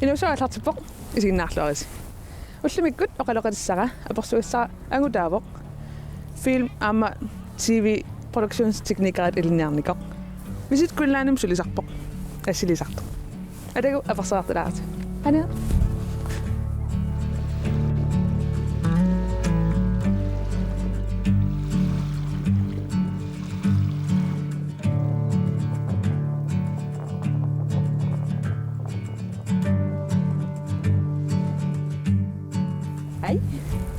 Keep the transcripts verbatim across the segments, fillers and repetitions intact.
Juuso aallartippoq, isiginnaarluarisi. Ullumikkut oqaloqatissara apersugassara angutaavoq, film aamma T V produktionsteknikerit ilinniarnikoq. Visit Greenlandimi sulisarpoq. Assilisartoq. Atagu apersorartulaarisi. Anja. Hej.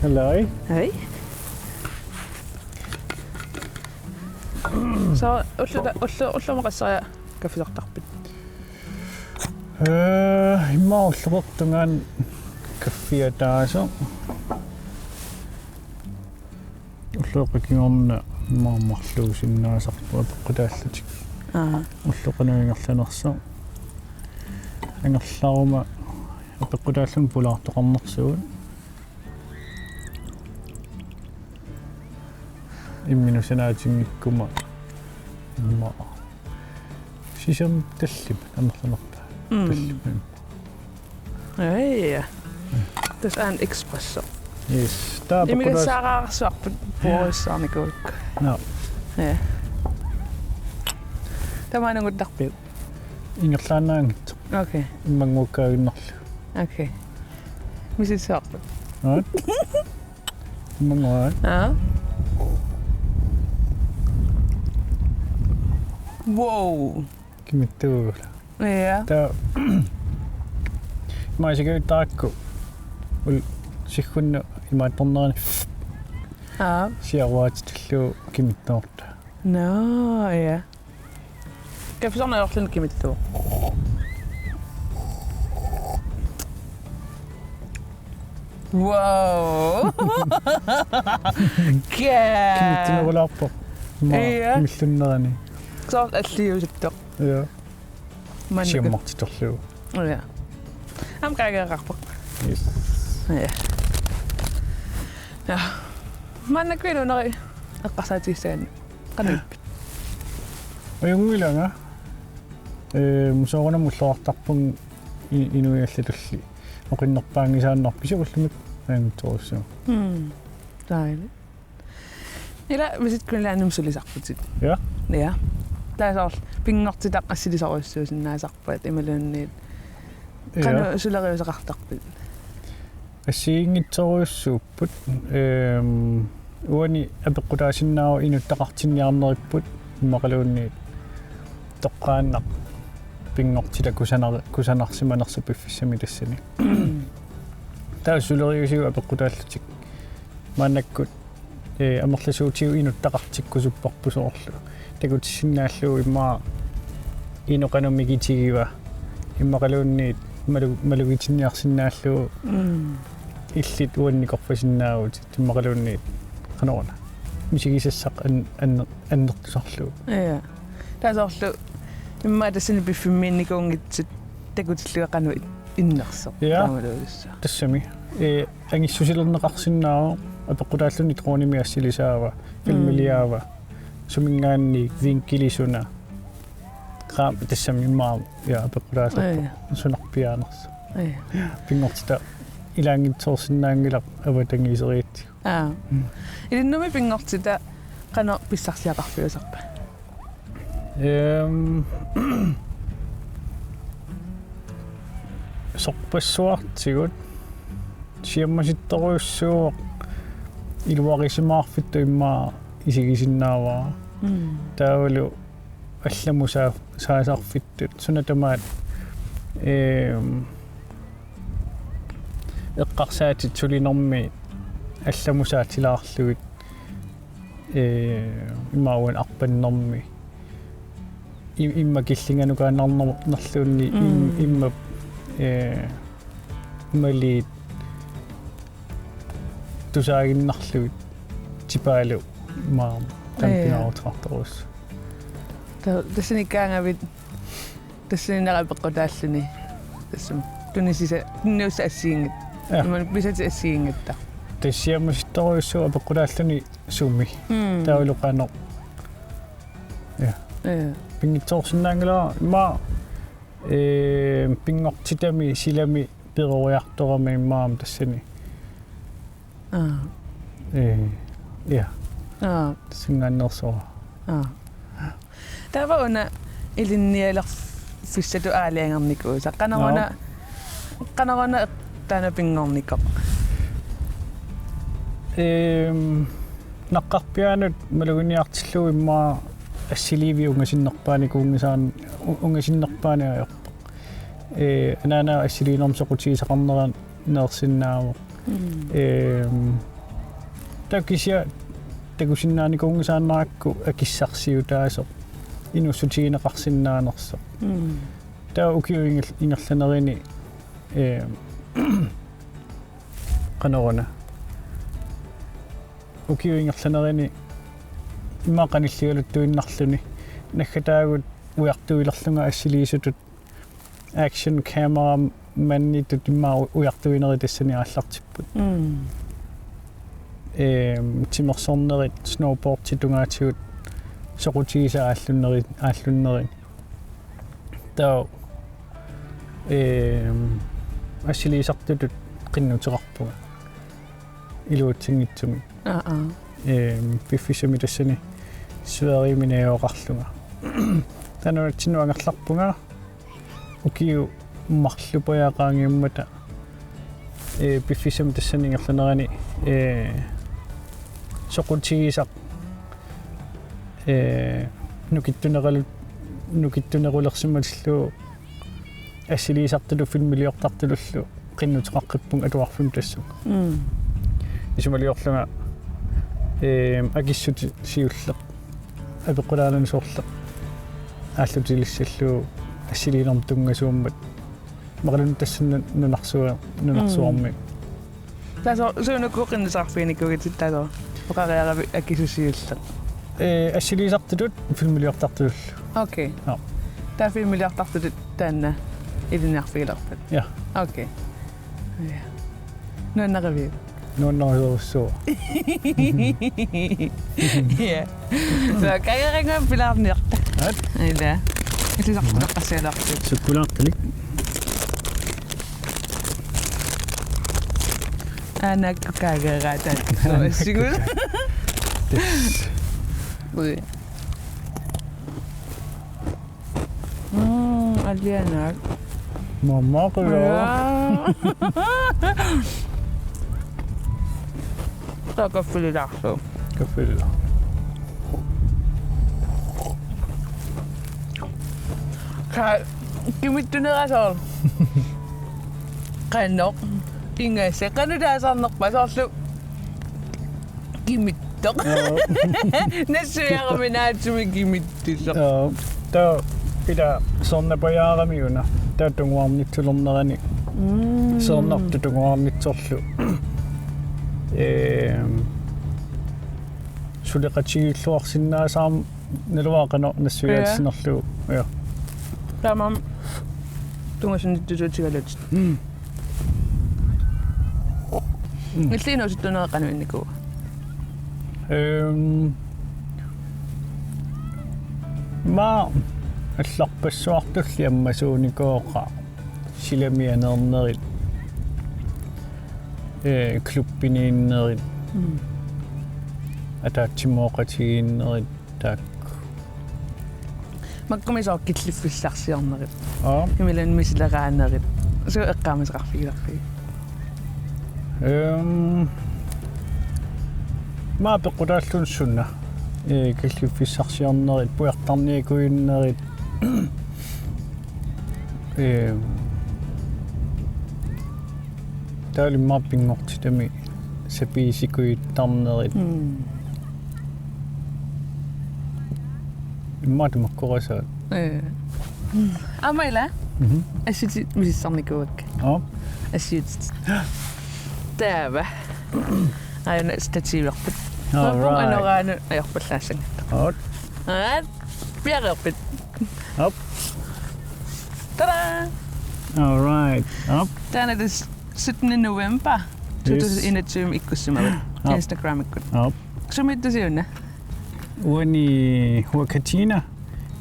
Hallo. Hej. Så, ullu-, ullu-, ullumi qassaria kaffisartarpit? Eh, immaqa ulloqeqqap tungaanut kaffi ataaseq. Ulloqeqqap kingorna immaqa marluusinnaasarput apeqqutaallutik. Aa. Ulloq qanoq ingerlanersoq. Angerlaruma apeqqutaalluni pulaartoqarnersugut. Imminut sanaatinngikkuma immaqa sisamat tallimat amerlanerpaat. Mm. Tallimat. Ai, ja. Tassa aana espresso. Yes. Taava apeqqutaas- Imigassaaraarsuarput puorissaarnikuugakku. Nå. Ja. Tamaani anguttarpiuk? Ingerlaannaanngitsoq. Okay. Immannguakkaaginnarlugu. Okay. Misissuarput. Aat. Immannguaq. Aa. Wow. Kimittuugula. Ja. Taava immaqa isigaattarakku ul-, siggunnut imaattornerani Aa. Siaruaatitillugu kimittuarta. Nå, ja. Kaffisarneq ajorluni kimittuuvoq. Wow. Kæ. Kimittunerulaarpoq. Immaqa Ja. Imillunnerani. Soorlu alliusuttoq. Ja. Maannakkut. Siammartiterlugu. Ja. Aamma qaangeeqqaarpoq. Yes. Ja. Ja. Maannakkut inuuneri eqqarsaatigissagaanni. Qanoq ippit? Ajunngilanga. Ehm, soorunami ulloqartarpunga i-, inuit allatulli oqinnerpaanngisaannarpoq, kisianni ullumi ajunngitsiarussaanga. Mm. Dejligt. Ila Visit Greenlandimi sulisarputit. Ja. Ja. Taava soorlu pinngortitaq assilisorujussuusinnaasarpat imaluunniit. Ja. Qanoq suleriuseqartarpit? Assigiinngitsorujussuupput, ehm, uani apeqqutaasinnaavoq inuttaqartinniarneripput immaqaluunniit toqqaannaq pinngortitaq kusanar-, kusanarsimanersoq piffissami tassani. Taava suleriusigut apeqqutaallutik. Maannakkut, eh, amerlasuutigut inuttaqartikkusupparput soorlu. Takutissinnaallugu immaqa inuk qanoq mikitigiva. Immaqaluunniit malu-, malugitinniarsinnaallugu Mm. illit uannikorfasinnaavutit. Immaqaluunniit qanoruna. Misigisassaq an-, an-, annertusarlugu. Ja. Taava soorlu immaqa tassani piffimmiinnikuunngitsut takutillugit qanoq innersoq. Ja. Taamaluussaaq. Tassami. Eh, angissusilerneqarsinnaavoq apeqqutaalluni dronimik assilisaava, filmiliaava, Mm. suminngaanniit vinkili suna. Qa-, tassami immaqa, ja, apeqqutaasarpoq. Ja. Sunarpiaanersoq. Ja. Pinngortitaq ilaanngitsoorsinnaanngilaq avatangiiserigatsigu. Aa. Mm. Ilinnumi pinngortitaq qanoq pissarsiaqarfiusarpa? Ehm, sorpassuartigut siammasittorujussuuvoq iluarisimaarfittut immaqa isigisinnaavara. Mm. Taavalu allamut saa-, saasarfittut. Suna tamaat, ehm, eqqarsaatit sulinermi allamusaatilaarlugit, eh, imaluunniit arpannermi. Im-, immaqa killinganukaannarnerluunniit im-, Mm. immaqa, eh, maliit tusaaginnarlugit tipaalu imaluunniit tampinaaruteqartorujussuuvoq. Ta-, tassani ikkaangavit tassaniinnera apeqqutaalluni. Tassami. Tunisisa-, tuniussat assigiinngitsut. Ja. Imaluunniit pisatit assigiinngitsut. Tassa siammasittorujussuuvoq apeqqutaalluni sumi. Mm. Taavalu qanoq. Ja. Ja. Pinngitsoorsinnaanngilara immaqa Ee, pinngortitami silami peroriartorama immaqa tassani. Aa. Ee, ja. Aa. Tassungaanneersoq. Aa. Taava una ilinnialerfissatut aalajangernikuusoq. Qanoruna, Aa. qanoruna taanna pinngornikoq. Ehm, naqqarpiaanut maluginiartillugu immaqa assiliivik ungasinnerpaanikuunngisaan-, u-, ungasinnerpaani ajorpoq. Ee, anaana assiliinermut soqutigisaqarnera neersinnaavoq. Mm. Ehm, taava kisianni takusinnaanikuunngisaannarakku akissarsiutaasoq, inuussutigineqarsinnaanersoq. Mm. Taava ukiut inger-, ingerlanerini, ehm, qanoruna. Ukiut ingerlanerini immaqa qanilligaluttuinnarluni naggataagut ujartuilerlunga assiliisutut action camera manditut immaqa u-, ujartuinerit tassani aallartipput. Mm. Ehm, timersornerit, snowboardit tungaatigut soqutigisat aallunnerit, aallunnerit. Taava, ehm, assiliisartutut qinnuteqarpunga. Iluatsinngitsumik. Aa, aa. Ehm, piffissami tassani Sverigemi najugaqarlunga. Taava nunatsinnut angerlarpunga ukiut marluk pajaat qaangiummata, ee, piffissami tassani ingerlanerani, ee, soqutigisaq, ee, nukittuneqalu-, nukittunerulersimallugu assiliisartutut filmiliortartutullu qinnuteqaqqippunga atuarfimmi tassunga. Mm. Isumaliorlunga, ehm, akissutit siulleq apeqqutaanani soorlu aallutilissallugu assiliinermut tunngasuummat. Imaluunniit tassani nunarsua-, nunarsuarmi. Mm. Taava suunuku qinnuteqarfiginikuuitit taava oqariaravit akissut siulleq? Ee, assiliisartutut filmiliortartutullu. Okay. Joo. Taava filmiliortartutut taanna ilinniarfigilerpat? Ja. Okay. Ja. Nuannariviuk? Nuannarisorujussuuara. Ja. Suu, kaageerannguamik pilaarniarta. Aat. Ila. Ilisartoqaqqassialaartut. Sukkulaartalik. Aana kaageeraat. Suu, sigu. Tassa. Ui. Mm, alianaak. Mamma qulaa. Aa. Taava kaffililaarlugu. Kaffililaarlugu. Ka-, kimittunera soorlu. Qanoq. Ingassaq. Qanoq taasarnerpa soorlu. Kimittoq. Joo. Nassuiarami naatsumik kimittusoq. Joo. Taava ila soornapajaarami una. Taava tunguarnitsulernerani. Mm. Soornartoq tunguarnitsorlu. Ehm, suleqatigiilluarsinnaasarami naluara qanoq nassuiaatsinerlugu. Ja. Ja. Taamaammat tungasunnittusuutigalutit. Mm. Mm. Illit inuusuttuunera qanoq innikuua? Ehm, ma allarpassuartulli ammasuunikuugakku silami aneernerit, eh, klubbiniinnerit, mm, ataatsimooqatigiinnerit, taakku. Makkumi soorlu killiffissarsiornerit. Aa. Imaluunniit misileraanerit. Suut eqqaamasaqarfigilerpigit? Ehm, ma peqqutaalluni suna. Ee, killiffissarsiornerit, pujartarnikuinnerit. Ehm, taava immaqa pinngortitami sapiisikujuttarnerit. Mm. Immaqa tamakku oqarassavat. Ee. Aamma ila? Mhm. Assitit misissarnikuuakka. Aap. Assiutit. Taava. Aajuna stativerput. All right. Anoraanut ajorpallaassanngitsoq. Aap. Aap. Piareerpit. Aap. Tada! All right. Aap. Taanna tassa syttende november, yes, to tusind enogtyve ikkussimavit. Aap. Instagramikkut. Aap. Sumiittusi una? Uani Huacachina,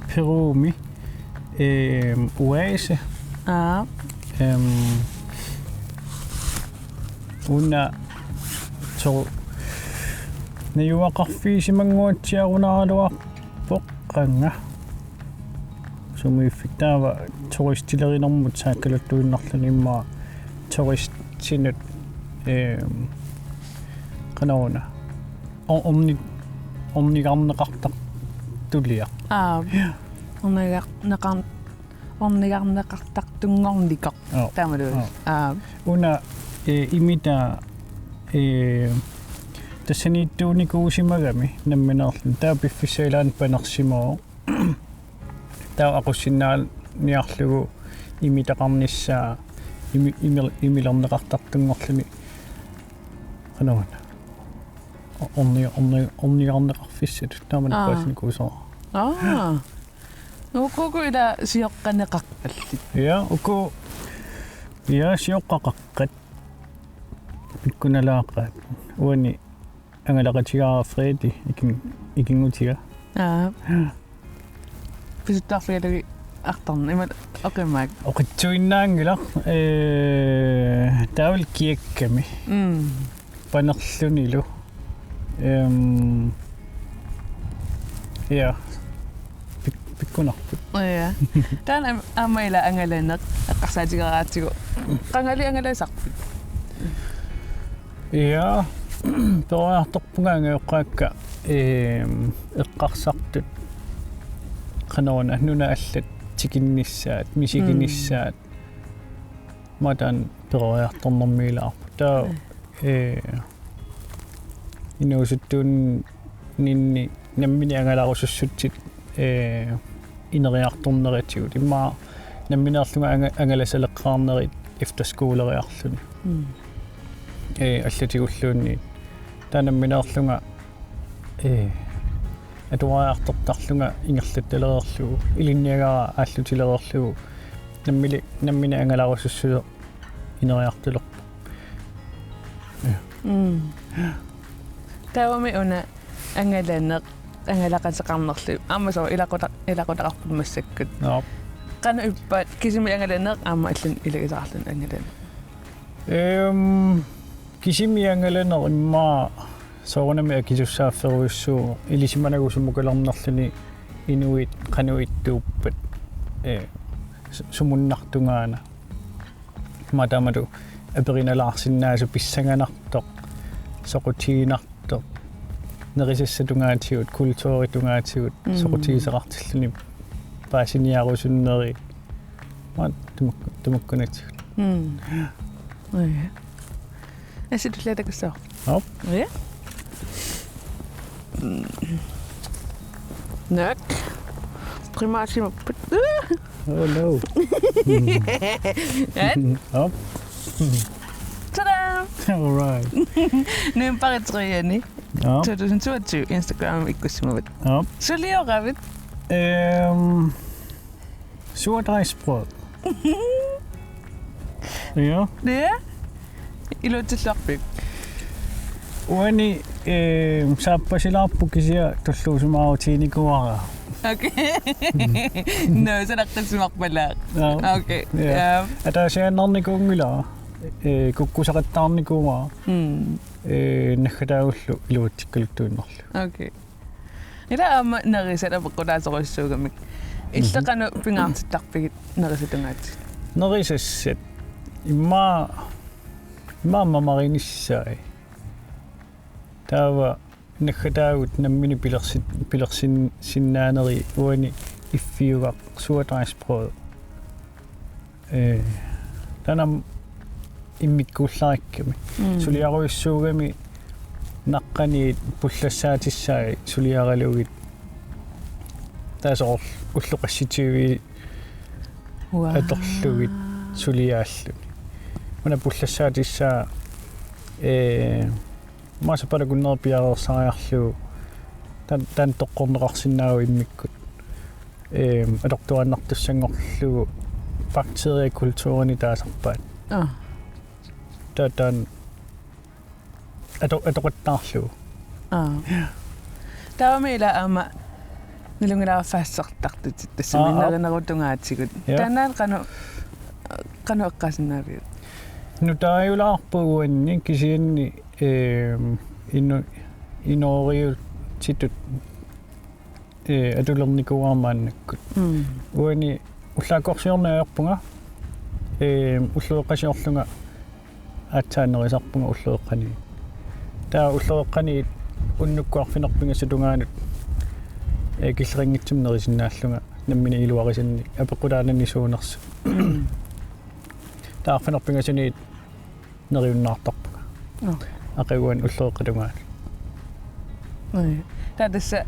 Perumi, Ehm, Oase. Aa. Ehm, una to-, najugaqarfigisimannguatsiarunaraluarpoq qanga. Sumiiffik taava turistilerinermut saakkaluttuinnarluni immaqa turistinut, ehm, qanoruna. O-, orni-, ornigarneqartartuliaq. Aa. Ja. Ornigar-, neqar-, ornigarneqartartunngornikoq. Joo. Taamalu. Joo. Aa. Una, eh, imita, eh, tassaniittuunikuusimagami nammineerluni. Taava piffissap ilaani panersimavoq. Taava aqussinnaaniarlugu imitaqarnissaa imi-, imil-, imilerneqartartunngorluni. Qanoruna. O-, orni-, orni-, ornigarneqarfissatut. Taamani Aa. Paasinikuusara. Aa. Nuukkuuku ila sioqqaneqarpallit. Ja, uku. Ja, sioqqaqaqqat. Pikkunalaaqaat. Uani angalaqatigaara Fredi ikin-, ikinngutiga. Aa. Pisuttuarfigalugit artarneq, imaluunniit oqimaak. Oqitsuinnaanngilaq, eh, taavalu kiakkami. Mm. Panerlunilu. Ehm, ja. Pik-, pikkunarput. Ja. Taanna am-, aamma ila angalaneq eqqarsaatigereeratsigu. Qangali angalasarpit? Ja. Peroriartorpunga angajoqqaakka, ehm, eqqarsartut qanoruna nunat allat tikinnissaat, misiginissaat. Mm. Matan peroriartornermi ilaarput. Taava, Mm. eh, inuusuttuunninni nammineq angalarusussutsit, eh, ineriartornerisigut. Immaqa nammineerlunga anga-, angalasaleqqaarnerit efterskoleriarluni. Mm. Eh, allatigulluunniit. Taava nammineerlunga, eh, atuariartortarlunga ingerlattalereerlugu, ilinniagara aallutilereerlugu, nammili-, nammineq angalarusussuseq ineriartulerpoq. Ja. Mm. Taavami una angalaneq, angalaqateqarnerlu. Aamma soorlu ilaquta-, ilaqutaqarput massakkut. Joo. Qanoq ippa kisimi angalaneq aamma allanut ilagisaqarluni angalaneq? Ehm, kisimi angalaneq immaqa soorunami akisussaafferujussuuvoq ilisimanagu sumukalernerluni inuit qanoq ittuuppat, eh, su-, sumunnartungaana. Immaqa taamatut aperinalaarsinnaasoq pissanganartoq, soqutiginartoq, nerisassat tungaatigut, kulturit tungaatigut, Mm. soqutigisaqartilluni paasiniarusunneri. Immaqa tamakku-, tamakkunatigut. Mm. Oj. Assi tullia takussavarput. Aap. Ja. Mm. Naak. Primaasimapput. Oh no. Ja. Aap. Tada! All right. November tredje. Aap. To tusind toogtyve Instagram ikkussimavat. Aap. Sulioravit? Ehm, surdejsbrød. Ja. Ja. Iluatsilluarpit? Uani, eh, saappasilaarpoq kisianni tulluusimaarutiginikuuara. Okay. Mm. Nå, sanaqqissumarpalaaq. Ja. Okay. Ja. Ja. Ataasiaannarnikuunngilara. Eh, kukkusaqattaarnikuuara. Mm. Eh, naggataagullu iluatsikkaluttuinnarlugu. Okay. Ila aamma nerisat apeqqutaasorujussuugamik. Illit Mhm. qanoq pingaartittarpigit nerisat tungaatigut? Nerisassat. Immaqa, immaqa mamarinissaat. Taava naggataagut nammineq pilersit-, pilersin-, sinnaanerit uani iffiugaq surdejsbrød. Eh, taanna immikkuullarikkami. Mm. Suliarujussuugami naqqaniit pullassaatissai suliaralugit. Taava soorlu ullut qassitigiit Wow. atorlugit suliaalluni. Una pullassaatissai, eh, massapalakunner piareersariarlugu tan-, taanna toqqorneqarsinnaavoq immikkut. Ehm, atortuaannartussanngorlugu bakteriekulturini taasarpaat. Aa. Taava taanna ato-, atoqattaarlugu. Aa. Taavami ila aamma Nalunngilara fastsartartutit tassami. Aa, aap. Nerinerup tungaatigut. Ja. Taanna qanoq, qanoq eqqaasinnaaviuk? Nutaajulaarpoq uanni kisianni, ehm, inu-, inooriutitut, eh, atulernikuuara maannakkut. Mm. Uani ullaakkorsiorneq ajorpunga, ehm, ulloqeqqasiorlunga aatsaat nerisarpunga ulloqeqqaniit. Taava ulloqeqqaniit unnukkut arfineq-pingasut tungaanut, eh, killeqanngitsumik nerisinnaallunga nammineq iluarisannik apeqqutaanani suunersut. Taava arfineq-pingasuniit neriunnaartarpunga. Nå. Aqaguani ulloqeqqata tungaanut. Oj. Taava tassa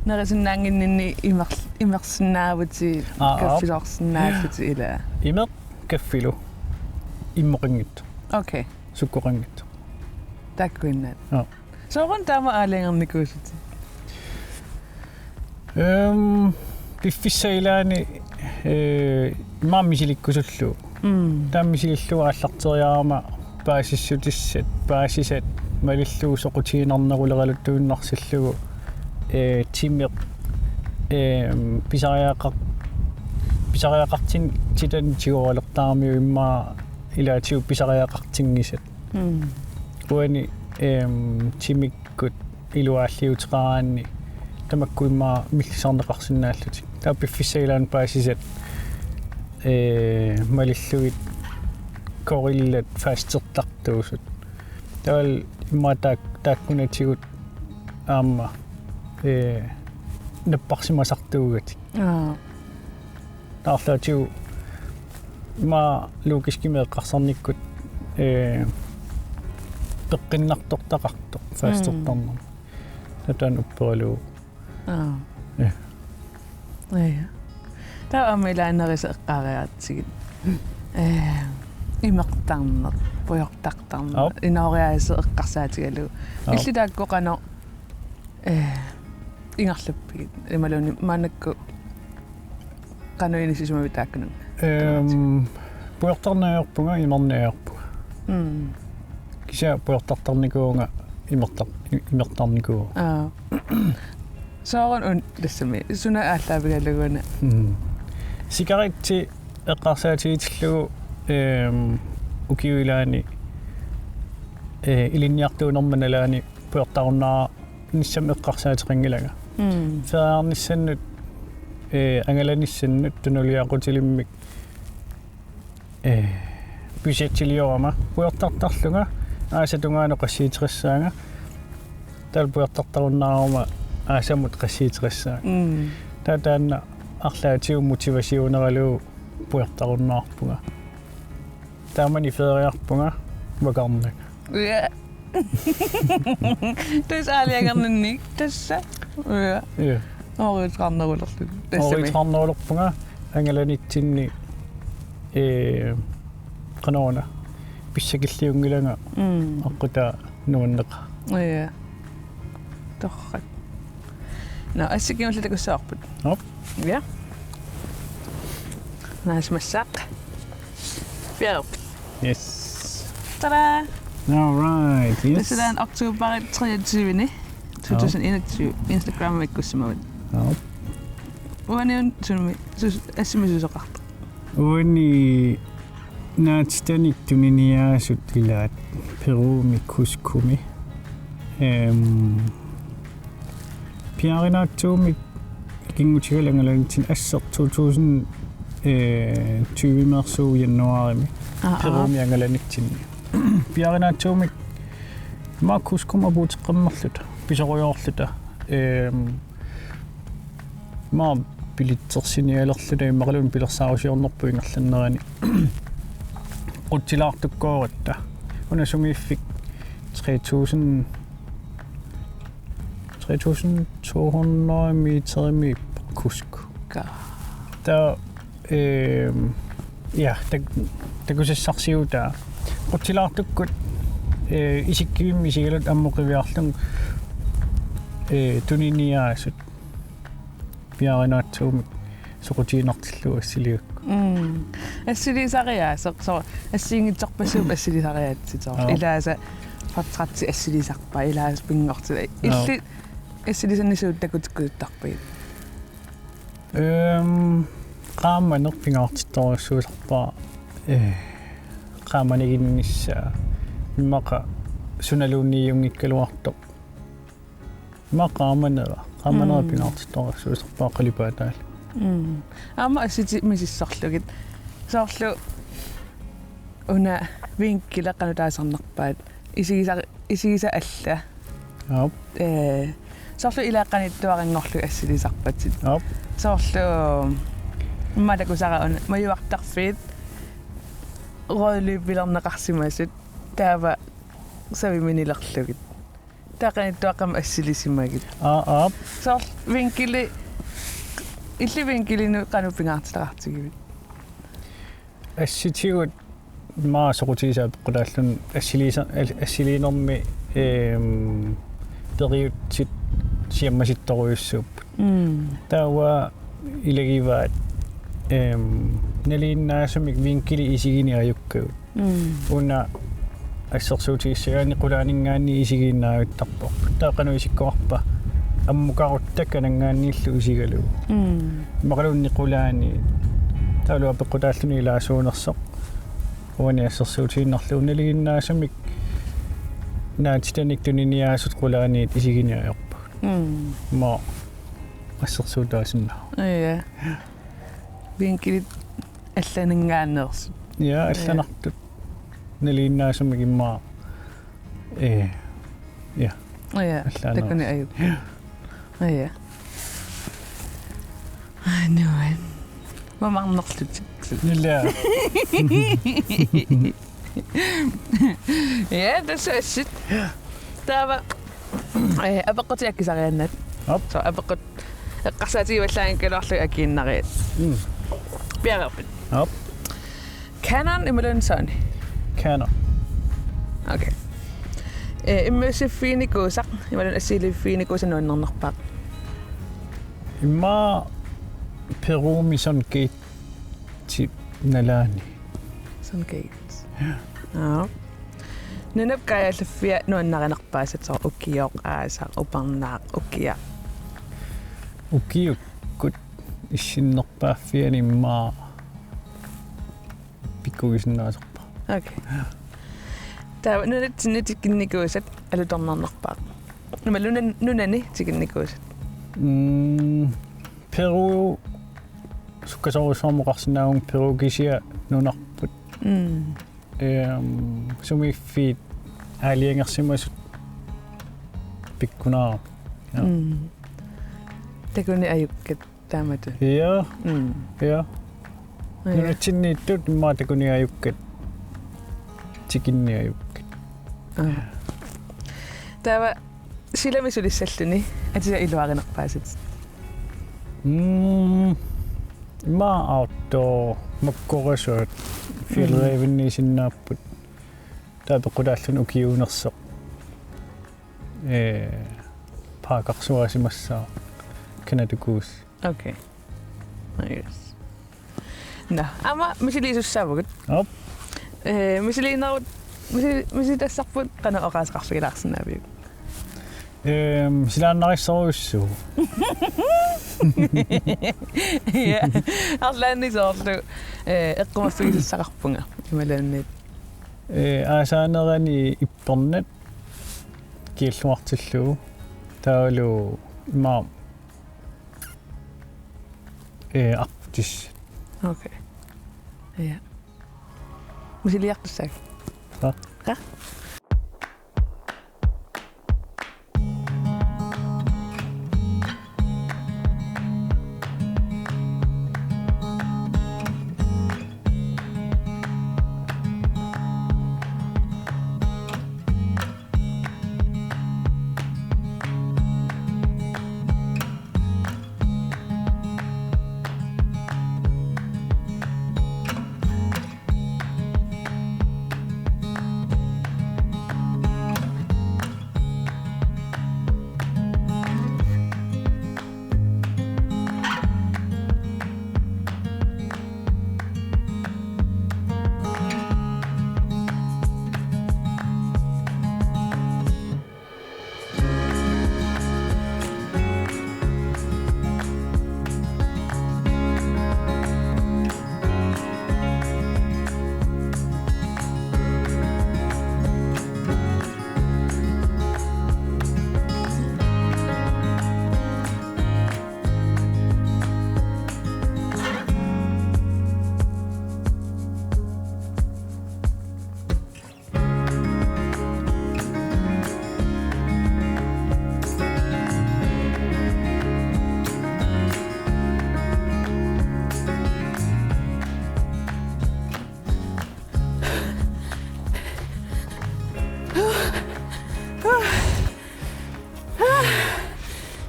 nerisinnaannginninni imer-, imersinnaavutit. Aa, aap. Kaffisoorsinnaallutit ilaa? Imeq kaffilu. Immoqanngitsoq. Okay. Sukkoqanngitsoq. Taakkuinnaat. Joo. Sooruna taama aalajangernikuusutit? Ehm, piffissap ilaani, eh, immaqa misilikkusullugu. Mm. Taava misilillugu aallarteriarama paasissutissat, paasisat, malillugu soqutiginarneruleraluttuinnarsillugu, eh, timeq, ehm, pisariaqar-, pisariaqartin-, titani tigualertaramiuk immaqa ilaatigut pisariaqartinngisat. Mm. Uani, ehm, timikkut iluaalliuteqaraanni tamakku immaqa millisarneqarsinnaallutik. Taava piffissap ilaani paasisat, eh, malillugit gorillat fastertartuusut. Taavalu immaqa taak-, taakkunatigut aamma, eh, napparsimasartuugatik. Aa. Taava arlaatigut immaqa logiskimik eqqarsarnikkut, eh, peqqinnartortaqartoq, mm, fastertarneq. Taava taanna upperalugu. Aa. Ja. Ja. Taava aamma ilaannerisat eqqaariaratsigit. Eh, imertarneq, pujortartarneq, aap, inooriaaseq eqqarsaatigalugu. Aap. Illit taakku qanoq, eh, ingerlappigit? Imaluunniit maannakkut qanoq inissisimavit taakkununnga? Ehm, pujortarneq ajorpunga, imerneq ajorpunga. Mm. Kisianni pujortartarnikuuvunga imertar-, i-, imertarnikuuvunga. Aa. Sooruna una tassami, suna aallaavigalugu una? Mm. Sikaritsi eqqarsaatigitillugu, ehm, ukiup ilaani, eh, ilinniartuunerma nalaani pujortarunnaarnissannut eqqarsaateqanngilanga. Mm. Feriarnissannut, eh, angalanissannut tunuliaqutilimmik, eh, budgetiliorama pujortartarlunga aasap tungaanut qassiuteqassaanga. Taavalu pujortartarunnaaruma aasamut qassiuteqassaanga. Mm. Taava taanna arlaatigut motivationeralugu pujortarunnaarpunga. Taamani feriarpunga vakarnanga. Ja. Tassa aalajangerninni tassa. Ja. Ja. Ooriuteqarnerulerlugu. Tassami. Ooriuteqarnerulerpunga angalanitsinni, eh, qanoruna pissakilliunngilanga, mm, aqqutaa nuanneqaaq. Ja. Torrak. Nå, assi kingulleq takussavarput. Aap. Ja. Naasimassaaq. Bjerg. Yes. Tada! All right, yes. Tassa taanna oktober treogtyve, to tusind enogtyve. Aap. Instagramimi ikkussimavat. Aap. Uani una sunumi, sus-, assimi susoqartoq? Uani naatitanik tuniniaasut ilaat Perumi Cuscomi. Ehm, piaarinaatsuumik ikinngutigalugu angalanitsinni asseq to tusind, eh, tyve-meersuuvoq januaarimi. Aa, aa. Perumi angalanitsinni. Piaarinaatsuumik immaqa Cuscomi apuuteqqammerluta, pisorujoorluta. Ehm, Immaqa bilitsersinialerluta immaqaluunniit pilersaarusiornerput ingerlanerani. Qutsilaartukkooratta. Una sumiiffik tre tusind, tre tusind to hundrede meterimiippoq Cusco. Ka. Taava, ehm, ja, tak-, takusassarsiutaa. Qutsilaartukkut, eh, isikkivimmik isigaluta ammut qiviarlunga, eh, tuniniaasut. Piaarinaatsuumik soqutiginartillugu assiligakkit. Mm. Assilisariaaseq, soorlu assigiinngitsorpassuupput assilisariaatsit, soorlu. Joo. Ilaasa portrætti assilisarpaat, ilaasa pinngortitaq. Joo. Illit assilisanni suut takutikkuttarpigit? Ehm, qaamaneq pingaartittorujussuusarpara, eh, qaamaniginnissaa. Immaqa sunaluunniunngikkaluartoq. Immaqa qaamanera, qaamanera Mm. pingaartittorujussuusarpara qalipaataalu. Mm. Aamma assiti misissorlugit. Soorlu una vinkili qanoq taasarnerpaat. Isigisa-, isigisa alla. Aap. Eh, soorlu ilaa qanittuaranngorlugit assilisarpatit. Aap. Soorlu immaqa takusara una majuartarfiit rødløbilerneqarsimasut taava saviminilerlugit. Taava qanittuaqqamik assilisimagit. Aa, aap. Soorlu vinkili, illit vinkilinut qanoq pingaartitaqartigivit? Assitigut immaqa soqutigisat apeqqutaalluni assiliisa-, al-, assiliinermi, ehm, periutsit siammasittorujussuupput. Mm. Taava ilagivaat, ehm, nalinginnaasumik vinkili isigineq ajukkagut. Mm. Una assersuutigissagaanni qulaaninngaanniit isigiinnaavittarpoq. Taava qanoq isikkoqarpa? Ammukarutta kananngaanniillu isigalugu. Mm. Immaqaluunniit qulaaniit. Taavalu apeqqutaalluni ilaasuunersoq. Uani assersuutigiinnarlugu nalinginnaasumik naatitanik tuniniaasut qulaaniit isigineq ajorpagut. Mm. Immaqa assersuutaasinnaavoq. Ja. Vinkilit allaninngaanneersut. Ja, allanartut. Nalinginnaasumik immaqa. Eh, ja. Ja, allaaneersut. Takuneq ajukkat. Ja. Ja. Aa, nuan. Mamarnerlutik. Ilaa. Ja, tassa assit. Taava, eh, apeqqutit akisariaannaat. Aap. Soorlu apeqqut eqqarsaatigivallaanngikkaluarlugit akiinnariit. Mm. Piareerpit? Aap. Canon imaluunniit Sony? Canon. Okay. Eh, immiussiffiginikuusaq imaluunniit assiiliffiginikuusaq nuannernerpaaq? Immaqa Perumi Sony Gate-ip nalaani. Sony Gate. Ja. Aa. Nunap kaajallaffia nuannarinerpaasat, soorlu ukioq, aasaq, upernaaq, ukiaq. Ukiukkut issinnerpaaffiani immaqa pikkugisinnaasarpara. Okay. Ja. Taava nunatsinni tikinnikuusat alutornarnerpaaq? Ima nunan-, nunani tikinnikuusat? Mm, Peru sukkasoorujussuarmik oqarsinnaavunga, Peru kisiat nunarput. Mm. Ehm, sumiiffiit aalajangersimasut pikkunarpoq. Ja. Mm. Takuneq ajukkat taamatut. Ja. Mm. Ja. Ja. Nunatsinniittut immaqa takuneq ajukkat. Tikinneq ajukkat. Aa. Taava silami sulissalluni atisat iluarinerpaasat? Mm. Immaqa outdoor, makkorisuat, fjällræveniisinnaapput. Taava apeqqutaalluni ukiuunersoq. Eh, parkersuarsimassaaq, Canada Goose. Okay. Yes. Nå, aamma misiliisussaavugut. Aap. Eh, misiliinerut, misi-, misilittassarput qanoq oqaaseqarfigilaarsinnaaviuk? Ehm, silaannarissorujussuuvoq. Ja. Arlaannik soorlu, eh, eqqumaffigisussaqarpunga. Imaluunniit. Eh, aasaanerani ippernat kialluartillugu. Taavalu immaqa, eh, Arktis. Okay. Ja. Misiliartussaak? Qa? Qa?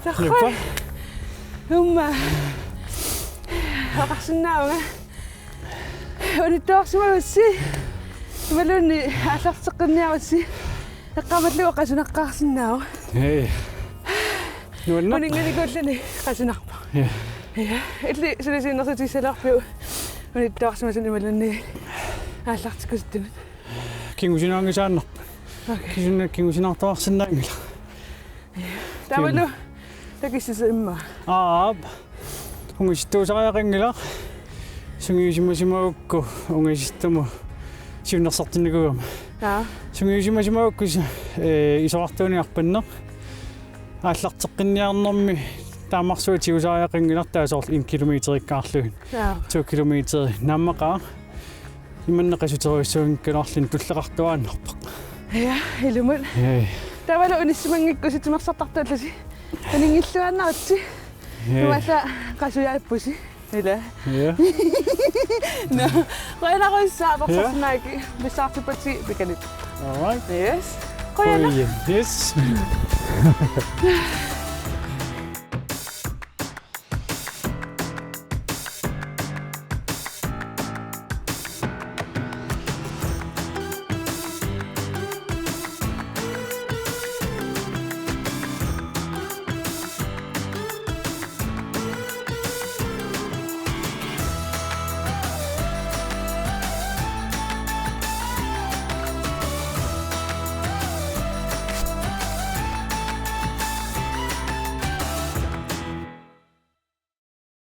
Nuppa. Uumma. Oqarsinnaavunga. Unittoorsimagussi. Imaluunniit aallarteqqinniarussi. Eqqaamallugu qasunaqqaarsinnaavoq. Hej. Nuanna. Uninnganikuulluni qasunarpoq. Ja. Ja. Illit suli siunnersuutigissalerpiuk unittoorsimasunut imaluunniit aallartikkusuttunut? Kingusinaanngisaannarpoq. Okay. Kisianni kingusinaartuaarsinnaanngilaq. Taavalu takissuseq immaqa. Aap. Ungasittuusariaqanngilaq. Sungiusimasimagukku ungasistumut siunnersortinnikuugama. Jaa. Sungiusimasimagukku si-, ee, isorartuuneq arpanneq. Aallarteqqinniarnermi taamarsuaq tigusariaqanngilaq, taava soorlu en kilometerikkaarlugit. Jaa. To kilometer naammaqaaq. Imannak qasuterujussuunngikkaluarluni tulleqartuaannarpoq. Ja, ilumut. Jaa. Taavalu unissimanngikkusi timersortartuullasi. Uninngilluinnarutsi. Jaa. Nualla qasujaappusi. Ila. Ja. Nå, qujanarujussuaq, ja, apersorsinnaagatsigit, pissaartippatsigut pikkanit. All right. Yes. Qujanaq. Qujan-, yes.